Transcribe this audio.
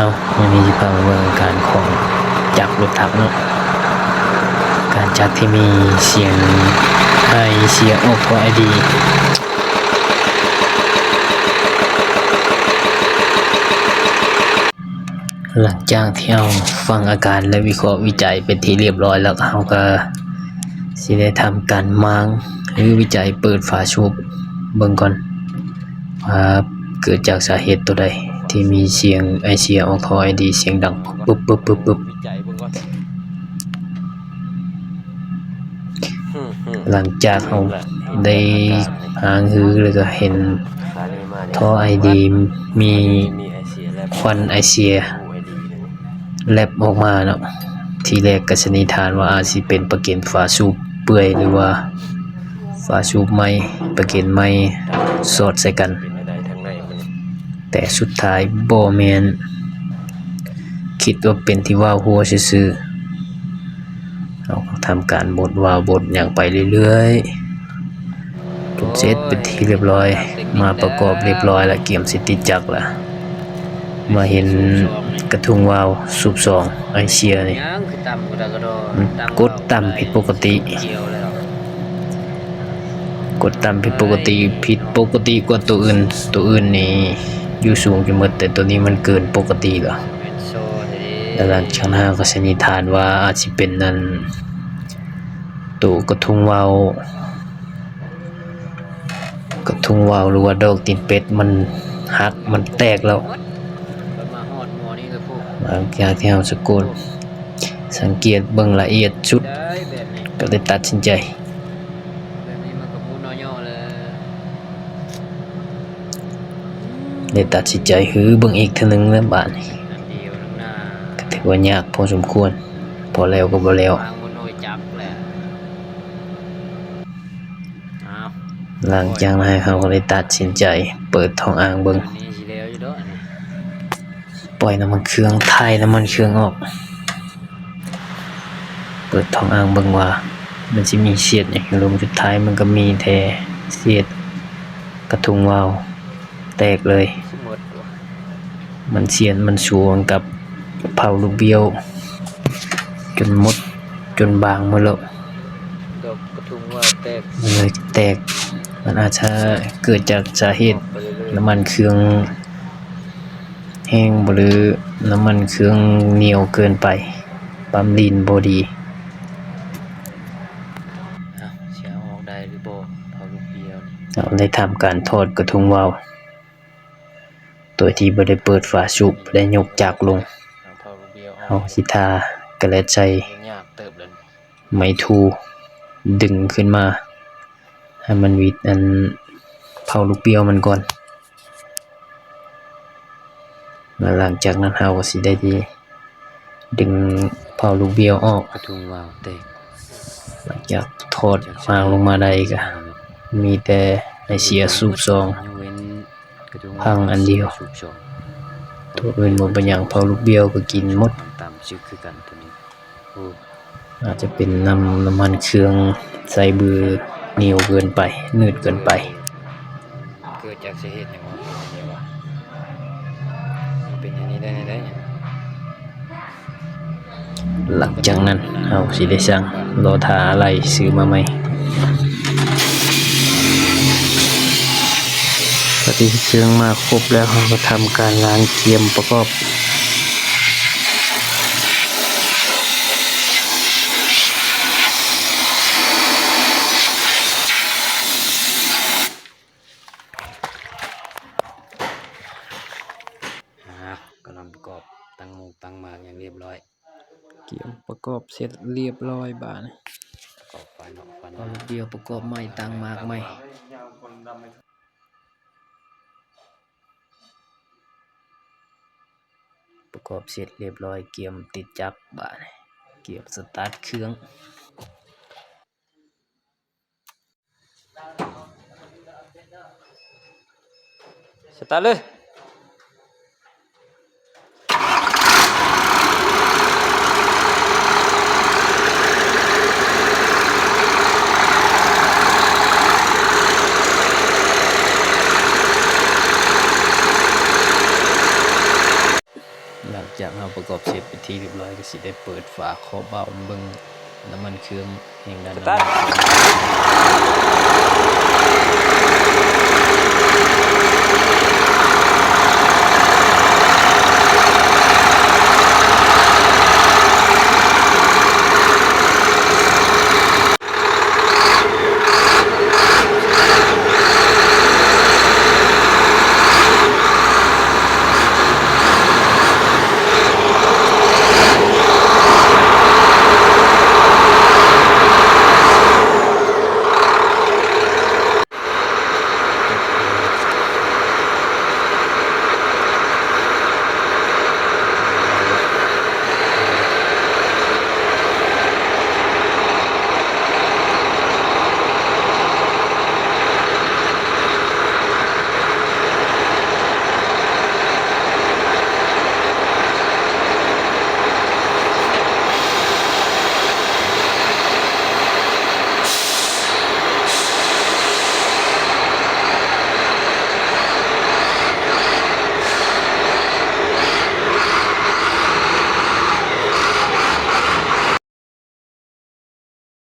ເນາະ ມື້ນີ້ຊິພາມາເບິ່ງການຂອງຈັກລົດຖັກເນາະ ການຈັກທີ່ມີສຽງໄອເສຍອອກເພາະໄອດີ. ຫຼັງຈາກທີ່ເຮົາຟັງອາການ ແລະ ວິເຄາະວິໄຈເປັນທີ່ລຽບຮ້ອຍແລ້ວ ເຮົາກໍຊິໄດ້ທຳການມ້າງ ຫຼື ວິໄຈເປີດຝາສູບເບິ່ງກ່ອນ ວ່າເກີດຈາກສາເຫດຕົວໃດ ທີ່ມີສຽງໄອເສຍອອກທໍ່ໄອດີ ສຽງດັງປຶບປຶບປຶບປຶບ. ຫຼັງຈາກເຮົາໄດ້ຫາງຮື ແລ້ວກໍເຫັນທໍ່ໄອດີ ມີຄວັນໄອເສຍແລັບອອກມາເນາະ, ທີແລກກໍສັນນິຖານວ່າອາດຊິເປັນປະເກັນຝາສູບເປື່ອຍ ຫຼືວ່າຝາສູບໄໝ້ ປະເກັນໄໝ້ຊອດໃສ່ກັນ, ແຕ່ສຸດທ້າຍບໍ່ແມ່ນ. ຄິດວ່າເປັນທີ່ວາວຮົ່ວຊື່ໆ. ເຮົາກໍທຳການບົດວາວບົດຫຍັງໄປເລື້ອຍໆ ຈົນເສັດເປັນທີ່ລຽບຮ້ອຍ, ມາປະກອບລຽບຮ້ອຍລະ, ກຽມຊິຕິດຈັກລະ, ມາເຫັນກະທຸງວາວສູບສອງໄອເສຍນີ້ ມັນກົດຕ່ຳຜິດປົກກະຕິ. ກົດຕ່ຳຜິດປົກກະຕິ, ຜິດປົກກະຕິກວ່າໂຕອື່ນ. ໂຕອື່ນນີ້ຢູ່ສູງຢູ່ໝົດ, ແຕ່ໂຕນີ້ມັນເກີນປົກກະຕິແລ້ວ. ແລ້ວຫຼັງຈາກນັ້ນເຮົາກໍສັນນິຖານວ່າອາດຊິເປັນອັນ ໂຕກະທຸງວາວ, ກະທຸງວາວ ຫຼືວ່າດອກຕີນເປັດມັນຫັກ, ມັນແຕກແລ້ວ. ຫຼັງຈາກທີ່ເຮົາສະກົດ ສັງເກດເບິ່ງລະອຽດສຸດ ກໍເລີຍຕັດສິນໃຈ ເລີຍຕັດສິນໃຈຮື້ເບິ່ງອີກເທື່ອໜຶ່ງແລ້ວບາດນີ້. ກໍຖືວ່າຍາກພໍສົມຄວນ, ພໍແລ້ວກໍບໍ່ແລ້ວ. ຫຼັງຈາກນັ້ນເຮົາກໍເລີຍຕັດສິນໃຈເປີດທ້ອງອ່າງເບິ່ງ. ປ່ອຍນ້ຳມັນເຄື່ອງ, ຖ່າຍນ້ຳມັນເຄື່ອງອອກ, ເປີດທ້ອງອ່າງເບິ່ງວ່າມັນຊິມີເສດຫຍັງຢູ່ລຸ່ມ. ສຸດທ້າຍມັນກໍມີແຕ່ເສດກະທຸງວາວແຕກເລີຍ. ມັນສຽນມັນສວງກັບເພົາລູກບ້ຽວຈົນໝົດ, ຈົນບາງໝົດແລ້ວ. ດອກກະທຸງວາວແຕກ, ເລີຍແຕກ. ມັນອາດຈະເກີດຈາກສາເຫດນ້ຳມັນເຄື່ອງ ແຮງບໍ່ ຫຼື ນ້ຳມັນເຄື່ອງໜຽວເກີນໄປ, ປ້ຳລີນບໍ່ດີ. ເອົາ ຊິເອົາອອກໄດ້ຫຼືບໍ່ ເຜົາລູກເບຍນີ້? ເຮົາໄດ້ທຳການຖອດກະທຸງວາວ ໂດຍທີ່ບໍ່ໄດ້ເປີດຝາສູບ ແລະ ຍົກຈັກລົງ. ເອົາເຜົາລູກເບຍອອກ. ເຮົາຊິທາກະແລັດໃສ່ ຍາກເຕີບແລ້ວນີ້ ໄມ້ທູ ດຶງຂຶ້ນມາ ໃຫ້ມັນຫວິດອັນເຜົາລູກເບຍມັນກ່ອນ. ແລ້ວຫຼັງຈາກນັ້ນເຮົາກໍຊິໄດ້ທີ່ດຶງເຜົາລູກເບຍອອກ. ກະທຸງວາວແຕກ. ຫຼັງຈາກຖອດມາລົງມາໄດ້ກໍມີແຕ່ໄອເສຍສູບສອງ ຍັງເວັ້ນກະທຸງວາວ ພັງອັນດຽວ. ສູບສອງ ໂຕອື່ນບໍ່ເປັນຫຍັງ ເຜົາລູກເບຍກໍກິນໝົດ. ຕາມຊື່ຄືກັນໂຕນີ້. ໂອ້ ອາດຈະເປັນນ້ຳ ນ້ຳມັນເຄື່ອງໃສ່ເບີໜຽວເກີນໄປ ໜືດເກີນໄປ. ເກີດຈາກສາເຫດຫຍັງວະ ເປັນອັນນີ້ວະ ເປັນອັນນີ້ໄດ້ແນວໃດ? ຫຼັງຈາກນັ້ນເຮົາຊິໄດ້ສັ່ງລໍຖ້າອາໄຫຼ່ຊື້ມາໃໝ່. ປະຕິເຄື່ອງມາຄົບແລ້ວ ເຮົາກໍທຳການລ້າງກຽມປະກອບ. ອ່າ ກຳລັງປະກອບຕັ້ງໝູກຕັ້ງໝາກຢ່າງລຽບຮ້ອຍ. ກຽມປະກອບເສັດລຽບຮ້ອຍບາດນີ້. ປະກອບໄຟເນາະ ໄຟເນາະ. ເອົາລູກດຽວປະກອບໃໝ່ ຕັ້ງໝາກໃໝ່. ປະກອບເສັດລຽບຮ້ອຍ ກຽມຕິດຈັກບາດນີ້ ກຽມສະຕາດເຄື່ອງ. ສະຕາດເລີຍ. ຫຼັ ຈາກເຮົາປະກອບເສັດເປັນທີ່ຮຽບຮ້ອຍ ກໍຊິໄດ້ເປີດຝາຂອບວາວເບິ່ງນ້ຳມັນເຄື່ອງແຮງດັນ ສະຕາດ ນ້ຳມັນ.